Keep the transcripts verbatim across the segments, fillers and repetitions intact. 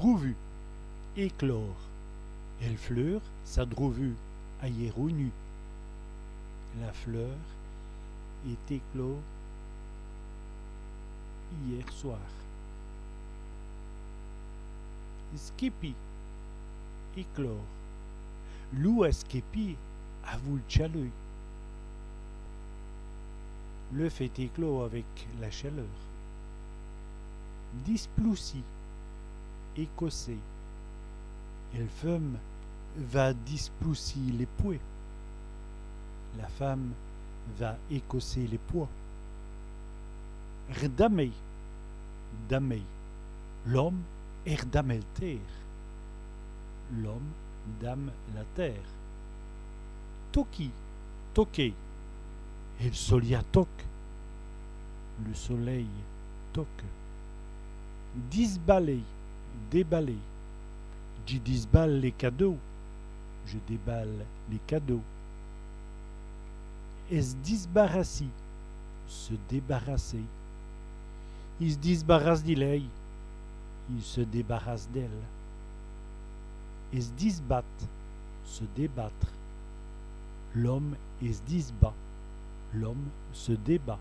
Drovu, éclore. El fleûr s'a drovu ayîr au nût. La fleur est éclot hier soir. Skèpi, éclore. L'oû a skèpi avou l' tchaleû. L'œuf est éclos avec la chaleur. Disploussî, écosser. El feume va disploussî lès pwès. La femme va écosser les pois. Rdamer, damer. L'ome èrdame el têre. L'homme dame la terre. Tokî, toquer. El solia toke. Le soleil toque. Disbaler, déballer. Dji disbale lès cadôs. Je déballe les cadeaux. Ès disbarassî, se débarrasser. I s' disbarasse di lèy. Il se débarrasse d'elle. Ès disbate, se débattre. L'ome ès disbat. L'homme se débat.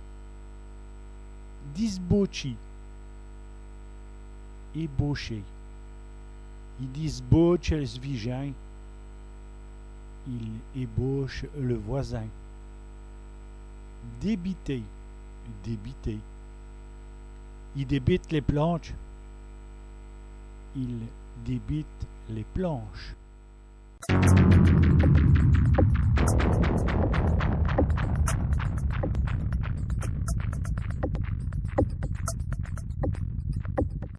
Disbôtchî, ébaucher. I disbôtche èl vijin. Il ébauche le voisin. Débiter, débiter. I débite lès plantches. Il débite les planches.